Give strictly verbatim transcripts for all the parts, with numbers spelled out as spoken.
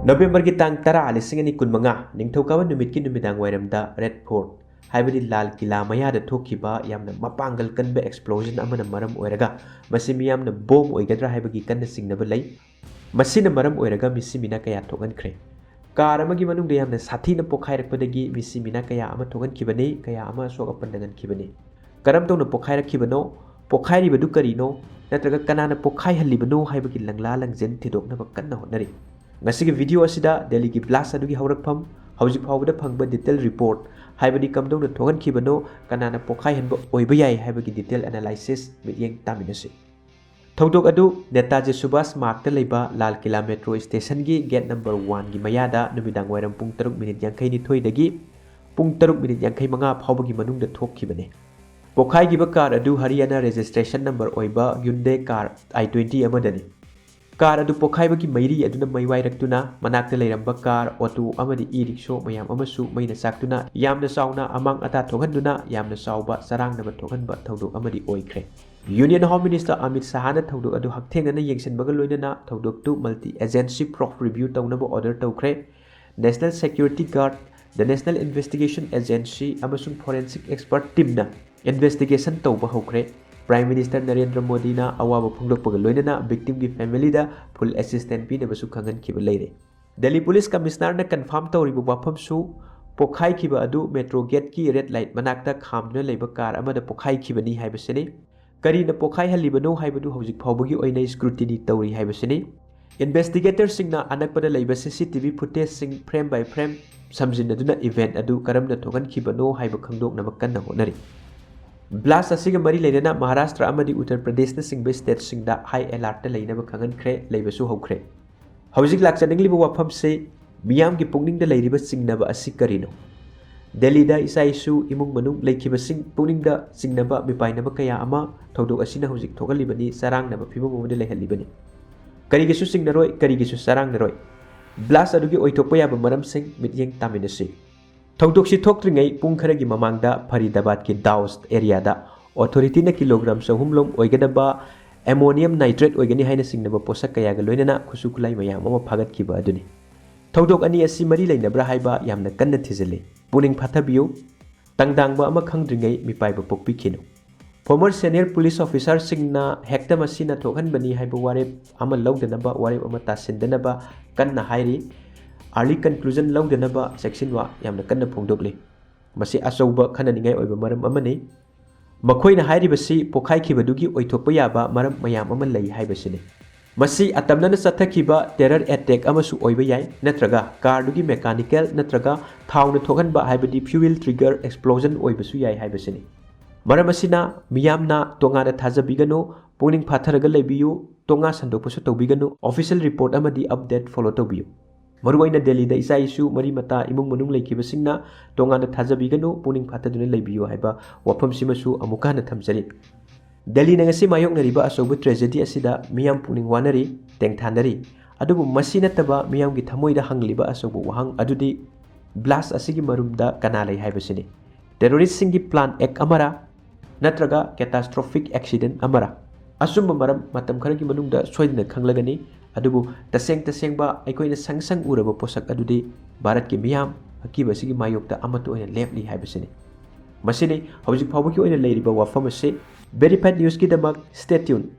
ꯅꯕꯦꯝꯕꯔꯒꯤ ꯇꯥꯡ ꯇꯔꯥ, ꯂꯤꯁꯤꯡ ꯑꯅꯤ ꯀꯨꯟꯃꯉꯥ, ꯅꯤꯡꯊꯧꯀꯥꯕ ꯅꯨꯃꯤꯠꯀꯤ ꯅꯨꯃꯤꯗꯥꯡ ꯋꯥꯏꯔꯝꯗ ꯔꯦꯗ ꯐꯣꯔꯠ, ꯍꯥꯏꯕꯗꯤ ꯂꯥꯜ ꯀꯤꯂꯥ ꯃꯌꯥꯗ ꯊꯣꯛꯈꯤꯕ ꯌꯥꯝꯅ ꯃꯄꯥꯡꯒꯜ ꯀꯟꯕ ꯑꯦꯛꯁꯄ꯭ꯂꯣꯖꯟ ꯑꯃꯅ ꯃꯔꯝ ꯑꯣꯏꯔꯒ ꯃꯁꯤ ꯃꯤꯌꯥꯝꯅ ꯕꯣꯝ ꯑꯣꯏꯒꯗ꯭ꯔꯥ ꯍꯥꯏꯕꯒꯤ ꯀꯟꯅ ꯆꯤꯡꯅꯕ ꯂꯩ꯫ ꯃꯁꯤꯅ ꯃꯔꯝ ꯑꯣꯏꯔꯒ ꯃꯤꯁꯤ ꯃꯤꯅꯥ ꯀꯌꯥ ꯊꯣꯛꯍꯟꯈ꯭ꯔꯦ꯫ ꯀꯥꯔ ꯑꯃꯒꯤ ꯃꯅꯨꯡꯗ ꯌꯥꯝꯅ ꯁꯥꯊꯤꯅ ꯄꯣꯈꯥꯏꯔꯛꯄꯗꯒꯤ ꯃꯤꯁꯤ ꯃꯤꯅꯥ ꯀꯌꯥ ꯑꯃ ꯊꯣꯛꯍꯟꯈꯤꯕꯅꯤ, ꯀꯌꯥ ꯑꯃ ꯑꯁꯣꯛ ꯑꯄꯟ ꯅꯪꯍꯟꯈꯤꯕꯅꯤ꯫ ꯀꯔꯝ ꯇꯧꯅ ꯄꯣꯈꯥꯏꯔꯛꯈꯤꯕꯅꯣ, ꯄꯣꯈꯥꯏꯔꯤꯕꯗꯨ ꯀꯔꯤꯅꯣ, ꯅꯠꯇ꯭ꯔꯒ ꯀꯅꯥꯅ ꯄꯣꯈꯥꯏꯍꯜꯂꯤꯕꯅꯣ ꯍꯥꯏꯕꯒꯤ ꯂꯪꯂꯥ ꯂꯪꯖꯦꯟ ꯊꯤꯗꯣꯛꯅꯕ ꯀꯟꯅ ꯍꯣꯠꯅꯔꯤ꯫ ꯉꯁꯤꯒꯤ ꯚꯤꯗꯤꯑꯣ ꯑꯁꯤꯗ ꯗꯦꯜꯂꯤꯒꯤ ꯕ꯭ꯂꯥꯁ ꯑꯗꯨꯒꯤ ꯍꯧꯔꯛꯐꯝ, ꯍꯧꯖꯤꯛ ꯐꯥꯎꯕꯗ ꯐꯪꯕ ꯗꯤꯇꯦꯜ ꯔꯤꯄꯣꯔꯠ, ꯍꯥꯏꯕꯗꯤ ꯀꯝꯗꯧꯅ ꯊꯣꯛꯍꯟꯈꯤꯕꯅꯣ, ꯀꯅꯥꯅ ꯄꯣꯈꯥꯏꯍꯟꯕ ꯑꯣꯏꯕ ꯌꯥꯏ ꯍꯥꯏꯕꯒꯤ ꯗꯤꯇꯦꯜ ꯑꯦꯅꯥꯂꯥꯏꯁꯤꯁ ꯃꯤꯠꯌꯦꯡ ꯇꯥꯃꯤꯟꯅꯁꯤ꯫ ꯊꯧꯗꯣꯛ ꯑꯗꯨ ꯅꯦꯇꯥꯖꯤ ꯁꯨꯚꯥꯁ ꯃꯥꯔꯒꯇ ꯂꯩꯕ ꯂꯥꯜ ꯀꯤꯂꯥ ꯃꯦꯇ꯭ꯔꯣ ꯁ꯭ꯇꯦꯁꯟꯒꯤ ꯒꯦꯠ ꯅꯝꯕꯔ ꯋꯥꯟꯒꯤ ꯃꯌꯥꯗ ꯅꯨꯃꯤꯗꯥꯡ ꯋꯥꯏꯔꯝ ꯄꯨꯡ ꯇꯔꯨꯛ ꯃꯤꯅꯤꯠ ꯌꯥꯡꯈꯩ ꯅꯤꯊꯣꯏꯗꯒꯤ ꯄꯨꯡ ꯇꯔꯨꯛ ꯃꯤꯅꯤꯠ ꯌꯥꯡꯈꯩ ꯃꯉꯥ ꯐꯥꯎꯕꯒꯤ ꯃꯅꯨꯡꯗ ꯊꯣꯛꯈꯤꯕꯅꯤ꯫ ꯄꯣꯈꯥꯏꯈꯤꯕ ꯀꯥꯔ ꯑꯗꯨ ꯍꯔꯤꯌꯥꯅꯥ ꯔꯦꯖꯤꯁꯇ꯭ꯔꯦꯁꯟ ꯅꯝꯕꯔ ꯑꯣꯏꯕ ꯍ꯭ꯌꯨꯟꯗꯦ ꯀꯥꯔ ꯑꯥꯏ ꯇ꯭ꯋꯦꯟꯇꯤ ꯑꯃꯗꯅꯤ꯫ ꯀꯥꯔ ꯑꯗꯨ ꯄꯣꯈꯥꯏꯕꯒꯤ ꯃꯩꯔꯤ ꯑꯗꯨꯅ ꯃꯩꯋꯥꯏꯔꯛꯇꯨꯅ ꯃꯅꯥꯛꯇ ꯂꯩꯔꯝꯕ ꯀꯥꯔ, ꯑꯣꯇꯣ ꯑꯃꯗꯤ ꯏ ꯔꯤꯛꯁꯣ ꯃꯌꯥꯝ ꯑꯃꯁꯨ ꯃꯩꯅ ꯆꯥꯛꯇꯨꯅ ꯌꯥꯝꯅ ꯆꯥꯎꯅ ꯑꯃꯥꯡ ꯑꯇꯥ ꯊꯣꯛꯍꯟꯗꯨꯅ ꯌꯥꯝꯅ ꯆꯥꯎꯕ ꯆꯔꯥꯡꯅꯕ ꯊꯣꯛꯍꯟꯕ ꯊꯧꯗꯣꯛ ꯑꯃꯗꯤ ꯑꯣꯏꯈ꯭ꯔꯦ꯫ ꯌꯨꯅꯤꯌꯟ ꯍꯣꯝ ꯃꯤꯅꯤꯁꯇꯔ ꯑꯃꯤꯠ ꯁꯥꯍꯅ ꯊꯧꯗꯣꯛ ꯑꯗꯨ ꯍꯛꯊꯦꯡꯅꯅ ꯌꯦꯡꯁꯤꯟꯕꯒ ꯂꯣꯏꯅꯅ ꯊꯧꯗꯣꯛꯇꯨ ꯃꯜꯇꯤ ꯑꯦꯖꯦꯟꯁꯤ ꯄ꯭ꯔꯣꯐ ꯔꯤꯚ꯭ꯌꯨ ꯇꯧꯅꯕ ꯑꯣꯔꯗꯔ ꯇꯧꯈ꯭ꯔꯦ꯫ ꯅꯦꯁꯅꯦꯜ ꯁꯦꯀ꯭ꯌꯨꯔꯤꯇꯤ ꯒꯥꯔꯗ, ꯗ ꯅꯦꯁꯅꯦꯜ ꯏꯟꯚꯦꯁꯇꯤꯒꯦꯁꯟ ꯑꯦꯖꯦꯟꯁꯤ ꯑꯃꯁꯨꯡ ꯐꯣꯔꯦꯟꯁꯤꯛ ꯑꯦꯛꯁꯄꯔꯠ ꯇꯤꯝꯅ ꯏꯟꯚꯦꯁꯇꯤꯒꯦꯁꯟ ꯇꯧꯕ ꯍꯧꯈ꯭ꯔꯦ꯫ ꯄ꯭ꯔꯥꯏꯝ ꯃꯤꯅꯤꯁꯇꯔ ꯅꯔꯦꯟꯗ꯭ꯔ ꯃꯣꯗꯤꯅ ꯑꯋꯥꯕ ꯐꯣꯡꯗꯣꯛꯄꯒ ꯂꯣꯏꯅꯅ ꯚꯤꯛꯇꯤꯝꯒꯤ ꯐꯦꯃꯤꯂꯤꯗ ꯐꯨꯜ ꯑꯦꯁꯤꯁꯇꯦꯟꯁ ꯄꯤꯅꯕꯁꯨ ꯈꯪꯍꯟꯈꯤꯕ ꯂꯩꯔꯦ꯫ ꯗꯦꯜꯂꯤ ꯄꯨꯂꯤꯁ ꯀꯃꯤꯁꯅꯔꯅ ꯀꯟꯐꯥꯔꯝ ꯇꯧꯔꯤꯕ ꯋꯥꯐꯝꯁꯨ ꯄꯣꯈꯥꯏꯈꯤꯕ ꯑꯗꯨ ꯃꯦꯇ꯭ꯔꯣ ꯒꯦꯠꯀꯤ ꯔꯦꯗ ꯂꯥꯏꯠ ꯃꯅꯥꯛꯇ ꯈꯥꯝꯗꯨꯅ ꯂꯩꯕ ꯀꯥꯔ ꯑꯃꯗ ꯄꯣꯈꯥꯏꯈꯤꯕꯅꯤ ꯍꯥꯏꯕꯁꯤꯅꯤ꯫ ꯀꯔꯤꯅ ꯄꯣꯈꯥꯏꯍꯜꯂꯤꯕꯅꯣ ꯍꯥꯏꯕꯗꯨ ꯍꯧꯖꯤꯛ ꯐꯥꯎꯕꯒꯤ ꯑꯣꯏꯅ ꯁ꯭ꯀ꯭ꯔꯨꯇꯤꯅꯤ ꯇꯧꯔꯤ ꯍꯥꯏꯕꯁꯤꯅꯤ꯫ ꯏꯟꯚꯦꯁꯇꯤꯒꯦꯇꯔꯁꯤꯡꯅ ꯑꯅꯛꯄꯗ ꯂꯩꯕ ꯁꯤ ꯁꯤ ꯇꯤ ꯚꯤ ꯐꯨꯇꯦꯖꯁꯤꯡ ꯐ꯭ꯔꯦꯝ ꯕꯥꯏ ꯐ꯭ꯔꯦꯝ ꯁꯝꯖꯤꯟꯅꯗꯨꯅ ꯏꯚꯦꯟꯠ ꯑꯗꯨ ꯀꯔꯝꯅ ꯊꯣꯛꯍꯟꯈꯤꯕꯅꯣ ꯍꯥꯏꯕ ꯈꯪꯗꯣꯛꯅꯕ ꯀꯟꯅ ꯍꯣꯠꯅꯔꯤ꯫ ꯕ꯭ꯂꯥꯁ ꯑꯁꯤꯒ ꯃꯔꯤ ꯂꯩꯅꯅ ꯃꯍꯥꯔꯥꯁꯇ꯭ꯔ ꯑꯃꯗꯤ ꯎꯠꯇꯔ ꯄ꯭ꯔꯗꯦꯁꯅꯆꯤꯡꯕ ꯁ꯭ꯇꯦꯠꯁꯤꯡꯗ ꯍꯥꯏ ꯑꯦꯂꯥꯔꯠꯇ ꯂꯩꯅꯕ ꯈꯪꯍꯟꯈ꯭ꯔꯦ, ꯂꯩꯕꯁꯨ ꯍꯧꯈ꯭ꯔꯦ꯫ ꯍꯧꯖꯤꯛ ꯂꯥꯛꯆꯅꯤꯡꯂꯤꯕ ꯋꯥꯐꯝꯁꯤ, ꯃꯤꯌꯥꯝꯒꯤ ꯄꯨꯛꯅꯤꯡꯗ ꯂꯩꯔꯤꯕ ꯆꯤꯡꯅꯕ ꯑꯁꯤ ꯀꯔꯤꯅꯣ? ꯗꯦꯜꯂꯤꯗ ꯏꯆꯥ ꯏꯁꯨ, ꯏꯃꯨꯡ ꯃꯅꯨꯡ ꯂꯩꯈꯤꯕꯁꯤꯡ ꯄꯨꯛꯅꯤꯡꯗ ꯆꯤꯡꯅꯕ, ꯃꯤꯄꯥꯏꯅꯕ ꯀꯌꯥ ꯑꯃ ꯊꯧꯗꯣꯛ ꯑꯁꯤꯅ ꯍꯧꯖꯤꯛ ꯊꯣꯛꯍꯜꯂꯤꯕꯅꯤ, ꯆꯔꯥꯡꯅꯕ ꯐꯤꯚꯝ ꯑꯃꯗ ꯂꯩꯍꯜꯂꯤꯕꯅꯤ꯫ ꯀꯔꯤꯒꯤꯁꯨ ꯆꯤꯡꯅꯔꯣꯏ, ꯀꯔꯤꯒꯤꯁꯨ ꯆꯔꯥꯡꯅꯔꯣꯏ꯫ ꯕ꯭ꯂꯥꯁ ꯑꯗꯨꯒꯤ ꯑꯣꯏꯊꯣꯛꯄ ꯌꯥꯕ ꯃꯔꯝꯁꯤꯡ ꯃꯤꯠꯌꯦꯡ ꯇꯥꯃꯤꯟꯅꯁꯤ꯫ ꯊꯧꯗꯣꯛꯁꯤ ꯊꯣꯛꯇ꯭ꯔꯤꯉꯩ ꯄꯨꯡ ꯈꯔꯒꯤ ꯃꯃꯥꯡꯗ ꯐꯔꯤꯗꯥꯕꯥꯗꯀꯤ ꯗꯥꯎꯁ ꯑꯦꯔꯤꯌꯥꯗ ꯑꯣꯊꯣꯔꯤꯇꯤꯅ ꯀꯤꯂꯣꯒ꯭ꯔꯥꯝ ꯆꯍꯨꯝ ꯂꯣꯝ ꯑꯣꯏꯒꯗꯕ ꯑꯦꯃꯣꯅꯤꯌꯝ ꯅꯥꯏꯇ꯭ꯔꯦꯠ ꯑꯣꯏꯒꯅꯤ ꯍꯥꯏꯅ ꯆꯤꯡꯅꯕ ꯄꯣꯠꯁꯛ ꯀꯌꯥꯒ ꯂꯣꯏꯅꯅ ꯈꯨꯠꯁꯨ ꯈꯨꯠꯂꯥꯏ ꯃꯌꯥꯝ ꯑꯃ ꯐꯥꯒꯠꯈꯤꯕ ꯑꯗꯨꯅꯤ꯫ ꯊꯧꯗꯣꯛ ꯑꯅꯤ ꯑꯁꯤ ꯃꯔꯤ ꯂꯩꯅꯕ꯭ꯔꯥ ꯍꯥꯏꯕ ꯌꯥꯝꯅ ꯀꯟꯅ ꯊꯤꯖꯤꯜꯂꯤ꯫ ꯄꯨꯛꯅꯤꯡ ꯐꯥꯊꯕꯤꯌꯨ꯫ ꯇꯪꯗꯥꯡꯕ ꯑꯃ ꯈꯪꯗ꯭ꯔꯤꯉꯩ ꯃꯤꯄꯥꯏꯕ ꯄꯣꯛꯄꯤꯈꯤꯅꯨ꯫ Former senior police officerꯁꯤꯡꯅ ꯍꯦꯛꯇ ꯃꯁꯤꯅ ꯊꯣꯛꯍꯟꯕꯅꯤ ꯍꯥꯏꯕ ꯋꯥꯔꯦꯞ ꯑꯃ ꯂꯧꯗꯅꯕ, ꯋꯥꯔꯦꯞ ꯑꯃ ꯇꯥꯁꯤꯟꯗꯅꯕ ꯀꯟꯅ ꯍꯥꯏꯔꯤ꯫ Early conclusion ꯂꯧꯗꯅꯕ ꯆꯦꯛꯁꯤꯟꯋꯥ ꯌꯥꯝꯅ ꯀꯟꯅ ꯐꯣꯡꯗꯣꯛꯂꯤ꯫ ꯃꯁꯤ ꯑꯆꯧꯕ ꯈꯟꯅꯅꯤꯡꯉꯥꯏ ꯑꯣꯏꯕ ꯃꯔꯝ ꯑꯃꯅꯤ꯫ ꯃꯈꯣꯏꯅ ꯍꯥꯏꯔꯤꯕꯁꯤ ꯄꯣꯈꯥꯏꯈꯤꯕꯗꯨꯒꯤ ꯑꯣꯏꯊꯣꯛꯄ ꯌꯥꯕ ꯃꯔꯝ ꯃꯌꯥꯝ ꯑꯃ ꯂꯩ ꯍꯥꯏꯕꯁꯤꯅꯤ꯫ ꯃꯁꯤ ꯑꯇꯝꯅꯅ ꯆꯠꯊꯈꯤꯕ terror attack ꯑꯃꯁꯨ ꯑꯣꯏꯕ ꯌꯥꯏ, ꯅꯠꯇ꯭ꯔꯒ carꯗꯨꯒꯤ mechanical ꯅꯠꯇ꯭ꯔꯒ ꯊꯥꯎꯅ ꯊꯣꯛꯍꯟꯕ, ꯍꯥꯏꯕꯗꯤ fuel trigger explosion ꯑꯣꯏꯕꯁꯨ ꯌꯥꯏ ꯍꯥꯏꯕꯁꯤꯅꯤ꯫ ꯃꯔꯝ ꯑꯁꯤꯅ ꯃꯤꯌꯥꯝꯅ ꯇꯣꯉꯥꯟꯅ ꯊꯥꯖꯕꯤꯒꯅꯨ, ꯂꯧꯁꯤꯡ ꯐꯥꯊꯔꯒ ꯂꯩꯕꯤꯌꯨ, ꯇꯣꯉꯥꯟ ꯁꯟꯗꯣꯛꯄꯁꯨ ꯇꯧꯕꯤꯒꯅꯨ, official report ꯑꯃꯗꯤ update follow ꯇꯧꯕꯤꯌꯨ꯫ ꯃꯔꯨꯑꯣꯏꯅ ꯗꯦꯜꯂꯤꯗ ꯏꯆꯥ ꯏꯁꯨ, ꯃꯔꯤ ꯃꯇꯥ, ꯏꯃꯨꯡ ꯃꯅꯨꯡ ꯂꯩꯈꯤꯕꯁꯤꯡꯅ ꯇꯣꯉꯥꯟꯅ ꯊꯥꯖꯕꯤꯒꯅꯨ, ꯄꯨꯛꯅꯤꯡ ꯐꯥꯊꯗꯨꯅ ꯂꯩꯕꯤꯌꯨ ꯍꯥꯏꯕ ꯋꯥꯐꯝꯁꯤꯃꯁꯨ ꯑꯃꯨꯛꯀ ꯍꯟꯅ ꯊꯝꯖꯔꯤ꯫ ꯗꯦꯜꯂꯤꯅ ꯉꯁꯤ ꯃꯥꯌꯣꯛꯅꯔꯤꯕ ꯑꯆꯧꯕ tragedy ꯑꯁꯤꯗ ꯃꯤꯌꯥꯝ ꯄꯨꯛꯅꯤꯡ ꯋꯥꯅꯔꯤ, ꯇꯦꯡꯊꯥꯅꯔꯤ꯫ ꯑꯗꯨꯕꯨ ꯃꯁꯤ ꯅꯠꯇꯕ ꯃꯤꯌꯥꯝꯒꯤ ꯊꯃꯣꯏꯗ ꯍꯪꯂꯤꯕ ꯑꯆꯧꯕ ꯋꯥꯍꯪ ꯑꯗꯨꯗꯤ blast ꯑꯁꯤꯒꯤ ꯃꯔꯨꯝꯗ ꯀꯅꯥ ꯂꯩ ꯍꯥꯏꯕꯁꯤꯅꯤ꯫ Terroristꯁꯤꯡꯒꯤ plan act ꯑꯃꯔ, ꯅꯠꯇ꯭ꯔꯒ catastrophic accident ꯑꯃꯔ? ꯑꯆꯨꯝꯕ ꯃꯔꯝ ꯃꯇꯝ ꯈꯔꯒꯤ ꯃꯅꯨꯡꯗ ꯁꯣꯏꯗꯅ ꯈꯪꯂꯒꯅꯤ꯫ ꯑꯗꯨꯕꯨ ꯇꯁꯦꯡ ꯇꯁꯦꯡꯕ ꯑꯩꯈꯣꯏꯅ ꯁꯪ ꯁꯪ ꯎꯔꯕ ꯄꯣꯠꯁꯛ ꯑꯗꯨꯗꯤ ꯚꯥꯔꯠꯀꯤ ꯃꯤꯌꯥꯝ ꯑꯀꯤꯕ ꯑꯁꯤꯒꯤ ꯃꯥꯌꯣꯛꯇ ꯑꯃꯠꯇ ꯑꯣꯏꯅ ꯂꯦꯞꯂꯤ ꯍꯥꯏꯕꯁꯤꯅꯤ꯫ ꯃꯁꯤꯅꯤ ꯍꯧꯖꯤꯛ ꯐꯥꯎꯕꯒꯤ ꯑꯣꯏꯅ ꯂꯩꯔꯤꯕ ꯋꯥꯐꯝ ꯑꯁꯤ꯫ Verified newsꯀꯤꯗꯃꯛ stay tuned꯫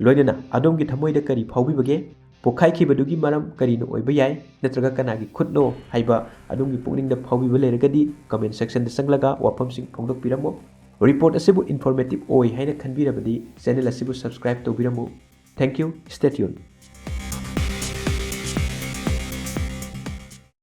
ꯂꯣꯏꯅꯅ ꯑꯗꯣꯝꯒꯤ ꯊꯃꯣꯏꯗ ꯀꯔꯤ ꯐꯥꯎꯕꯤꯕꯒꯦ? ꯄꯣꯈꯥꯏꯈꯤꯕꯗꯨꯒꯤ ꯃꯔꯝ ꯀꯔꯤꯅ ꯑꯣꯏꯕ ꯌꯥꯏ? ꯅꯠꯇ꯭ꯔꯒ ꯀꯅꯥꯒꯤ ꯈꯨꯠꯅꯣ ꯍꯥꯏꯕ ꯑꯗꯣꯝꯒꯤ ꯄꯨꯛꯅꯤꯡꯗ ꯐꯥꯎꯕꯤꯕ ꯂꯩꯔꯒꯗꯤ comment sectionꯗ ꯆꯪꯂꯒ ꯋꯥꯐꯝꯁꯤꯡ ꯐꯣꯡꯗꯣꯛꯄꯤꯔꯝꯃꯨ꯫ Report ꯑꯁꯤꯕꯨ informative ꯑꯣꯏ ꯍꯥꯏꯅ ꯈꯟꯕꯤꯔꯕꯗꯤ channel ꯑꯁꯤꯕꯨ subscribe ꯇꯧꯕꯤꯔꯝꯃꯨ꯫ Thank you, stay tuned꯫